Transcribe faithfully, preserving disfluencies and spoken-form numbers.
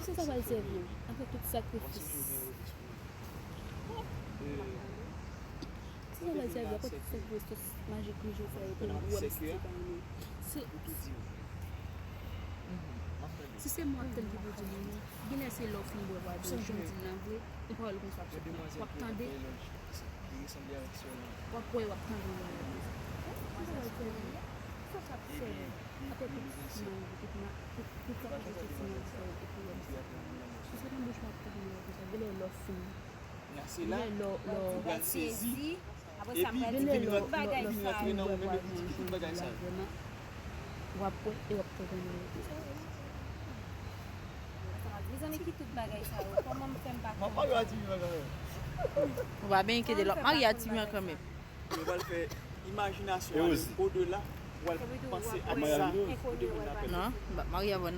Kisa sa pral sèvi w, apre tout sakrifis? Kisa sa pral sèvi w, apre tout sakrifis, tout majik Mijo fè yo pou w ap site pa yo? Si, si se mwen w ap tann ki pou di moun, genlè se lè w fin bwè bwa dlo, jan w di l lan vre, yon pawòl konsa ap sot nan, w ap tande. W ap wè, w ap tande. Sa k ap fè, sa k ap fè, apre tout siman, tout ma-, tout, tout sa k ap fè, tout siman, sa yo te kouvè m sa. Paske nan bouch mwen ap tande nan konsa, genlè lè w fin. Genlè lè w, lè w pral sezi. Apre sa, m pral di tout bagay sa yo. Tout bagay sa yo. W ap wè e w ap tande nan yo. Mezanmi, ki tout bagay sa yo? Kòman m fè m pa konn? Mwen pa yo a di bagay. Ou pa byen enkyete, l ap marye a Tijan kanmenm. Yo pral fè imajinasyon ale odela, w al panse ak sa. Non, m ap marye avan.